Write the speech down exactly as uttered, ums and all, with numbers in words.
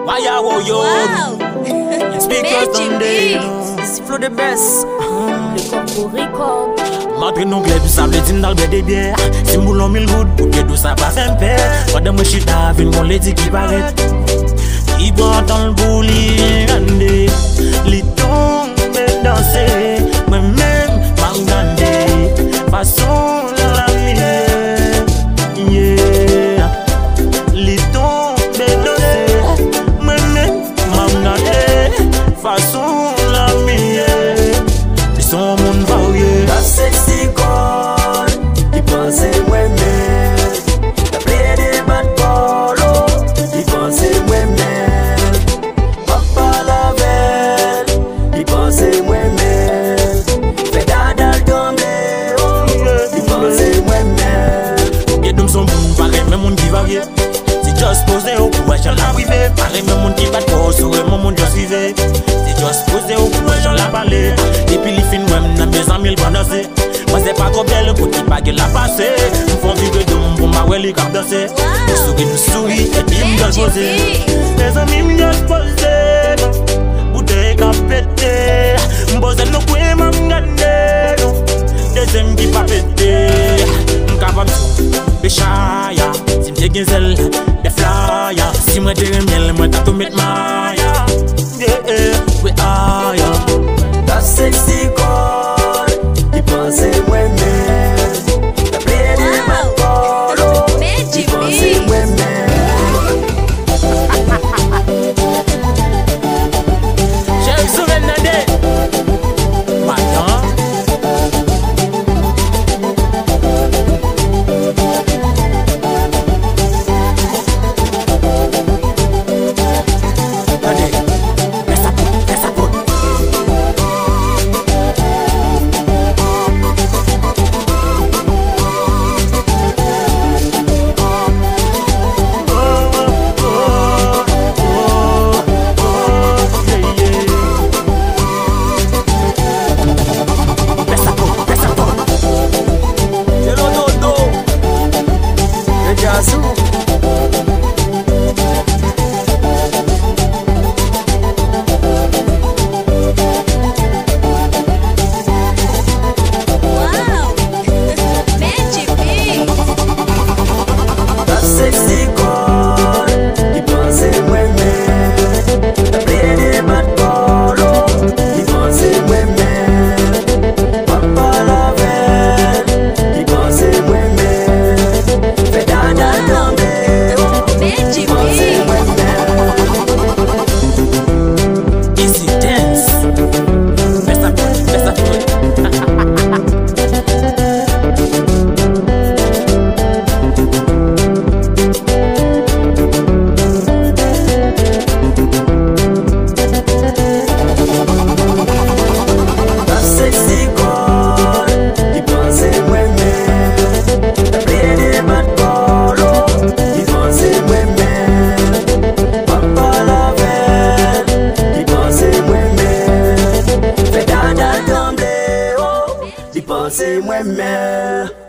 Fire Royal. Wow. Speakers Magic tande. Beats. It's Flo the best. Le Cocorico. M antre nan klèb, sa vle di m t al bwè de byè. Si m boule yon mil goud, pou byen dous sa pa fè m pè. Pandan mwen chita, vin gon lady ki parèt. Li pran tan l pou li gade. Li tonbe danse. Mwen menm, m ap gade. Fason l ap mire. Yeah. Li tonbe danse. Mwen menm, m ap gade. Fason l ap mire. Li se yon moun varye. La sexy girl, li panse mwen menm. L ap plede bat kòlo, li panse mwen menm. M ap pale avè l, li panse mwen menm. Fè dada l tranble, oh, li panse mwen menm. Ou gen dou m se yon moun, m pa renmen moun ki varye. Se just poze w pou wè jan l ap rive. Pa renmen moun ki bat kò, si w renmen moun just rive. Se just poze w pou wè jan l ap pale. Depi li fin wè m nan mezanmi l pran danse. Manzè pa twò bèl, kote pa gen la pase. M fè yon vire dou m pou m a wè li k ap danse. M souri, m souri, epi m just poze. Mezanmi, m just poze. Boutèy k ap pete. M poze nan kwen m ap gade. Dezyèm ki pa pete. M kapab sou Bechaya. Si m te gen zèl, de flaya. Si mwen te renmen l, mwen ta tou met maya. Yeah, yeah, we are young. That sexy girl, li panse mwen menm. L ap plede bat kòlo, li panse mwen menm. Cheri sou men nan de. Madan. Tande, fè sa pout, fè sa pout. Fè sa pout, fè sa pout. Se Lododo. E Djazou. Wow! Magic Mix. That sexy girl, li panse mwen menm. Plede bat kòlo, li panse mwen menm. M ap pale avè l, li panse mwen menm. Fè dada l tranble, li panse mwen menm. Easy dance. Fè sa pout, fè sa pout. That sexy girl, li panse mwen menm. Plede bat kòlo, li panse mwen menm. M ap pale avè l, li panse mwen menm. Fè dada l tranble, oh, li panse mwen menm.